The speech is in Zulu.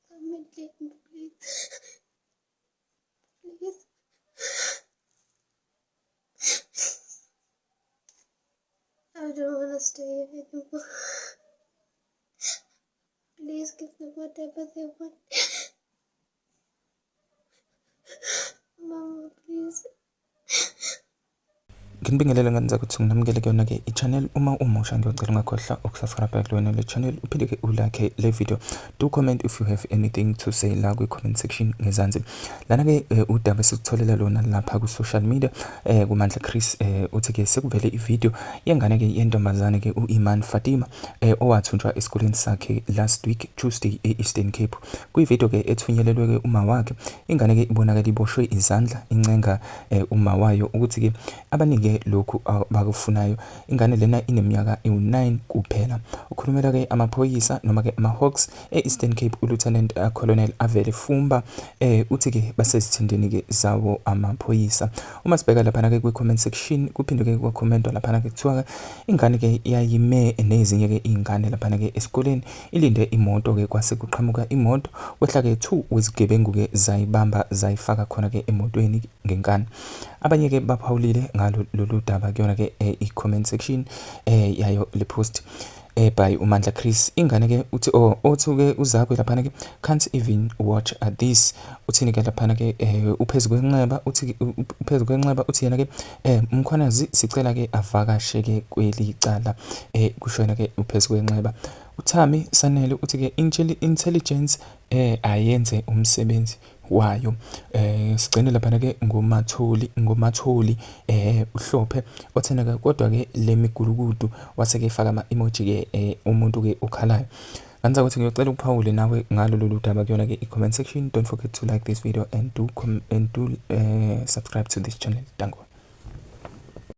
Come and get me, please. Please. I don't want to stay here anymore. Please give them whatever they want. Mama, please. Nginibingelele ngane zakwethu nginamukele kuyona-ke i-channel uma umusha ngiyocela ungakhohlwa ukusubscribe kulona le channel uphinde-ke ulike le video. Do comment if you have anything to say la kwi-comment section ngezansi. Lana-ke eh, udaba esikutholela lona lapha ku-social media eh, kuMandla Chris eh, uthi-ke sekuvele i-video yengane-ke yentombazane-ke u-Iman Fatima eh, owathunjwa esikoleni sakhe last week Tuesday e-Eastern Cape. Kwi-video-ke ethunyelelwe-ke uma wakhe ingane-ke ibonakala iboshwe izandla incenga eh, uma wayo ukuthi-ke abanike lokhu abakufunayo. Ingane lena ineminyaka ewu-9 kuphela. Ukhulumela-ke amaphoyisa noma-ke ama-Hawks e-Eastern Cape uLieutenant Colonel Avele Fumba uthi-ke basezithendeni-ke zawo amaphoyisa. Uma sibheka laphana-ke kwi-comment section kuphinde-ke kwakhomentwa laphana-ke kuthiwa-ke ingane-ke yayime nezinye-ke iy'ngane laphana-ke esikoleni ilinde imoto-ke kwase kuqhamuka imoto kwehla-ke 2 wezigebengu-ke zayibamba zayifaka khona-ke emotweni ngenkani. Abanye-ke baphawulile ngalo lolu daba kuyona-ke i-comment section yayo le post by uMandla Chris. Ingane ke uthi oh othi ke uzakwe laphana ke can't even watch this. Uthini ke laphana ke uphezu kwenxeba uthi uphezu kwenxeba uthi yena ke Mkhwanazi sicela ke avakashe ke kwelicala kusho yena ke uphezu kwenxeba. UThami Sanele uthi ke intelligence ayenze umsebenzi wayo. Sigcine laphana ke ngoMatholi ngoMatholi uHlophe othena ke kodwa ke le migulukudu wase ke efaka ama emoji ke umuntu ke okhalayo. Nganza ukuthi ngiyocela uphawule nawe ngalo lolu daba kuyona ke i-comment section. Don't forget to like this video and do subscribe to this channel. Danko.